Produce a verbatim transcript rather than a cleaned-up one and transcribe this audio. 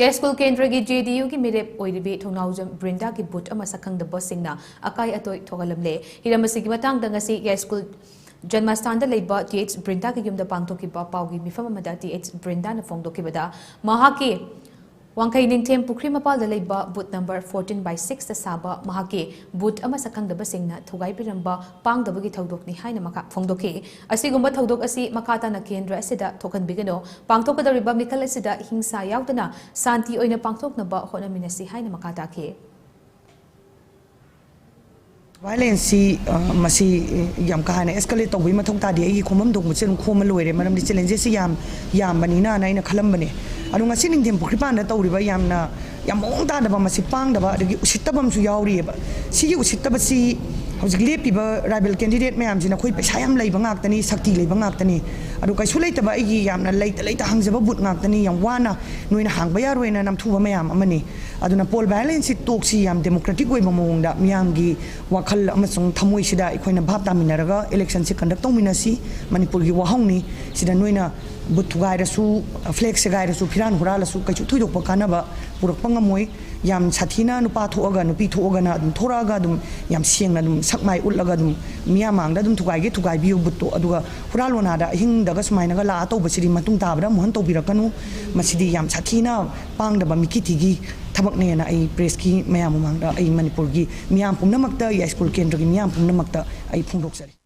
ꯌꯥꯏꯁ꯭ꯀꯨꯜ ꯀꯦꯟꯗ꯭ꯔꯒꯤ ꯖꯦ ꯗꯤ ꯌꯨꯒꯤ ꯃꯤꯔꯦꯞ ꯑꯣꯏꯔꯤꯕꯤ ꯊꯧꯅꯥꯎꯖꯝ ꯕ꯭ꯔꯤꯟꯗꯥꯒꯤ ꯕꯨꯊ ꯑꯃ ꯁꯛꯈꯪꯗꯕꯁꯤꯡꯅ ꯑꯀꯥꯏ ꯑꯇꯣꯏ ꯊꯣꯛꯍꯜꯂꯝꯂꯦ꯫ ꯍꯤꯔꯝ ꯑꯁꯤꯒꯤ ꯃꯇꯥꯡꯗ ꯉꯁꯤ ꯌꯥꯏꯁ꯭ꯀꯨꯜ ꯖꯟꯃꯁꯊꯥꯟꯗ ꯂꯩꯕ ꯇꯤ ꯑꯩꯆ ꯕ꯭ꯔꯤꯟꯗꯥꯒꯤ ꯌꯨꯝꯗ ꯄꯥꯡꯊꯣꯛꯈꯤꯕ ꯄꯥꯎꯒꯤ ꯃꯤꯐꯝ ꯑꯃꯗ ꯇꯤ ꯑꯩꯆ ꯕ꯭ꯔꯤꯟꯗꯥꯅ ꯐꯣꯡꯗꯣꯛꯈꯤꯕꯗ, ꯃꯍꯥꯛꯀꯤ ꯋꯥꯡꯈꯩ ꯅꯤꯡꯊꯦꯝ ꯄꯨꯈ꯭ꯔꯤ ꯃꯄꯥꯜꯗ ꯂꯩꯕ ꯕꯨꯊ ꯅꯝꯕꯔ ꯐꯣꯔꯇꯤꯟ ꯕꯥꯏ ꯁꯤꯛꯁꯇ ꯁꯥꯕ ꯃꯍꯥꯛꯀꯤ ꯕꯨꯊ ꯑꯃ ꯁꯛꯈꯪꯗꯕꯁꯤꯡꯅ ꯊꯨꯒꯥꯏꯕꯤꯔꯝꯕ ꯄꯥꯡꯗꯕꯒꯤ ꯊꯧꯗꯣꯛꯅꯤ ꯍꯥꯏꯅ ꯃꯈꯥ ꯐꯣꯡꯗꯣꯛꯈꯤ꯫ ꯑꯁꯤꯒꯨꯝꯕ ꯊꯧꯗꯣꯛ ꯑꯁꯤ ꯃꯈꯥ ꯇꯥꯅ ꯀꯦꯟꯗ꯭ꯔ ꯑꯁꯤꯗ ꯊꯣꯛꯍꯟꯕꯤꯒꯅꯨ꯫ ꯄꯥꯡꯊꯣꯛꯀꯗꯧꯔꯤꯕ ꯃꯤꯈꯜ ꯑꯁꯤꯗ ꯍꯤꯡꯁꯥ ꯌꯥꯎꯗꯅ ꯁꯥꯟꯇꯤ ꯑꯣꯏꯅ ꯄꯥꯡꯊꯣꯛꯅꯕ ꯍꯣꯠꯅꯃꯤꯟꯅꯁꯤ ꯍꯥꯏꯅ ꯃꯈꯥ ꯇꯥꯈꯤ꯫ ꯚꯥꯏꯂꯦꯟꯁꯁꯤ, ꯑ, ꯃꯁꯤ, ꯑ, ꯌꯥꯝ ꯀꯥ ꯍꯦꯟꯅ ꯑꯦꯁꯀꯦꯂꯦꯠ ꯇꯧꯕꯒꯤ ꯃꯊꯧ ꯇꯥꯗꯦ꯫ ꯑꯩꯒꯤ ꯈꯣꯝꯐꯝ ꯊꯣꯛꯄꯁꯦ ꯑꯗꯨꯝ ꯈꯣꯝꯃ ꯂꯣꯏꯔꯦ, ꯃꯔꯝꯗꯤ ꯆꯦꯂꯦꯟꯖꯦꯁꯁꯤ ꯌꯥꯝ ꯌꯥꯝꯕꯅꯤꯅꯅ ꯑꯩꯅ ꯈꯜꯂꯝꯕꯅꯦ꯫ ꯑꯗꯣ ꯉꯁꯤ ꯅꯤꯡꯊꯦꯝ ꯄꯨꯈ꯭ꯔꯤꯄꯥꯟꯗ ꯇꯧꯔꯤꯕ ꯌꯥꯝꯅ, ꯌꯥꯝ ꯃꯑꯣꯡ ꯇꯥꯗꯕ, ꯃꯁꯤ ꯄꯥꯡꯗꯕ, ꯑꯗꯒꯤ ꯎꯁꯤꯠꯇꯕ ꯑꯃꯁꯨ ꯌꯥꯎꯔꯤꯑꯕ꯫ ꯁꯤꯒꯤ ꯎꯁꯤꯠꯇꯕꯁꯤ ꯍꯧꯖꯤꯛ ꯂꯦꯞꯄꯤꯕ ꯔꯥꯏꯕꯦꯜ ꯀꯦꯟꯗꯤꯗꯦꯠ ꯃꯌꯥꯝꯁꯤꯅ ꯑꯩꯈꯣꯏ ꯄꯩꯁꯥ ꯌꯥꯝ ꯂꯩꯕ ꯉꯥꯛꯇꯅꯤ, ꯁꯛꯇꯤ ꯂꯩꯕ ꯉꯥꯛꯇꯅꯤ꯫ ꯑꯗꯣ ꯀꯩꯁꯨ ꯂꯩꯇꯕ ꯑꯩꯒꯤ ꯌꯥꯝꯅ ꯂꯩꯇ ꯂꯩꯇ ꯍꯪꯖꯕ ꯕꯨꯠ ꯉꯥꯛꯇꯅꯤ꯫ ꯌꯥꯝ ꯋꯥꯅ ꯅꯣꯏꯅ ꯍꯥꯡꯕ ꯌꯥꯔꯣꯏꯅ ꯅꯝꯊꯨꯕ ꯃꯌꯥꯝ ꯑꯃꯅꯤ꯫ ꯑꯗꯨꯅ ꯄꯣꯜ ꯚꯥꯏꯂꯦꯟꯁꯁꯤ ꯇꯣꯛꯁꯤ, ꯌꯥꯝ ꯗꯦꯃꯣꯀ꯭ꯔꯦꯇꯤꯛ ꯑꯣꯏꯕ ꯃꯑꯣꯡꯗ ꯃꯤꯌꯥꯝꯒꯤ ꯋꯥꯈꯜ ꯑꯃꯁꯨꯡ ꯊꯃꯣꯏꯁꯤꯗ ꯑꯩꯈꯣꯏꯅ ꯚꯥꯞ ꯇꯥꯃꯤꯟꯅꯔꯒ ꯏꯂꯦꯛꯁꯟꯁꯤ ꯀꯟꯗꯛ ꯇꯧꯃꯤꯟꯅꯁꯤ꯫ ꯃꯅꯤꯄꯨꯔꯒꯤ ꯋꯥꯍꯪꯅꯤ꯫ ꯁꯤꯗ ꯅꯣꯏꯅ ꯕꯨꯠ ꯊꯨꯒꯥꯏꯔꯁꯨ, ꯐ꯭ꯂꯦꯛ ꯁꯦꯒꯥꯏꯔꯁꯨ, ꯐꯤꯔꯥꯟ ꯍꯨꯔꯥꯜꯂꯁꯨ ꯀꯩꯁꯨ ꯊꯣꯏꯗꯣꯛꯄ ꯀꯥꯟꯅꯕ ꯄꯨꯔꯛꯄ ꯉꯝꯃꯣꯏ꯫ ꯌꯥꯝ ꯁꯥꯊꯤꯅ ꯅꯨꯄꯥ ꯊꯣꯛꯑꯒ, ꯅꯨꯄꯤ ꯊꯣꯛꯑꯒꯅ ꯑꯗꯨꯝ ꯊꯣꯔꯛꯑꯒ ꯑꯗꯨꯝ ꯌꯥꯝ ꯁꯦꯡꯅ ꯑꯗꯨꯝ ꯁꯛ ꯃꯥꯏ ꯎꯠꯂꯒ ꯑꯗꯨꯝ ꯃꯤꯌꯥꯝ ꯃꯥꯡꯗ ꯑꯗꯨꯝ ꯊꯨꯒꯥꯏꯒꯦ ꯊꯨꯒꯥꯏꯕꯤꯌꯨ ꯕꯨꯠꯇꯣ꯫ ꯑꯗꯨꯒ ꯍꯨꯔꯥꯜꯂꯣꯅꯥꯗ ꯑꯍꯤꯡꯗꯒ ꯁꯨꯃꯥꯏꯅꯒ ꯂꯥꯛꯑ ꯇꯧꯕꯁꯤꯗꯤ ꯃꯇꯨꯡ ꯇꯥꯕꯗ ꯑꯃꯨꯛ ꯍꯟꯅ ꯇꯧꯕꯤꯔꯛꯀꯅꯨ꯫ ꯃꯁꯤꯗꯤ ꯌꯥꯝ ꯁꯥꯊꯤꯅ ꯄꯥꯡꯗꯕ ꯃꯤꯀꯤꯊꯤꯒꯤ ꯊꯕꯛꯅꯦꯅ ꯑꯩ ꯄ꯭ꯔꯦꯁꯀꯤ ꯃꯌꯥꯝ ꯃꯃꯥꯡꯗ, ꯑꯩ ꯃꯅꯤꯄꯨꯔꯒꯤ ꯃꯤꯌꯥꯝ ꯄꯨꯝꯅꯃꯛꯇ, ꯌꯥꯏꯁ꯭ꯀꯨꯜ ꯀꯦꯟꯗ꯭ꯔꯒꯤ ꯃꯤꯌꯥꯝ ꯄꯨꯝꯅꯃꯛꯇ ꯑꯩ ꯐꯣꯡꯗꯣꯛꯆꯔꯤ꯫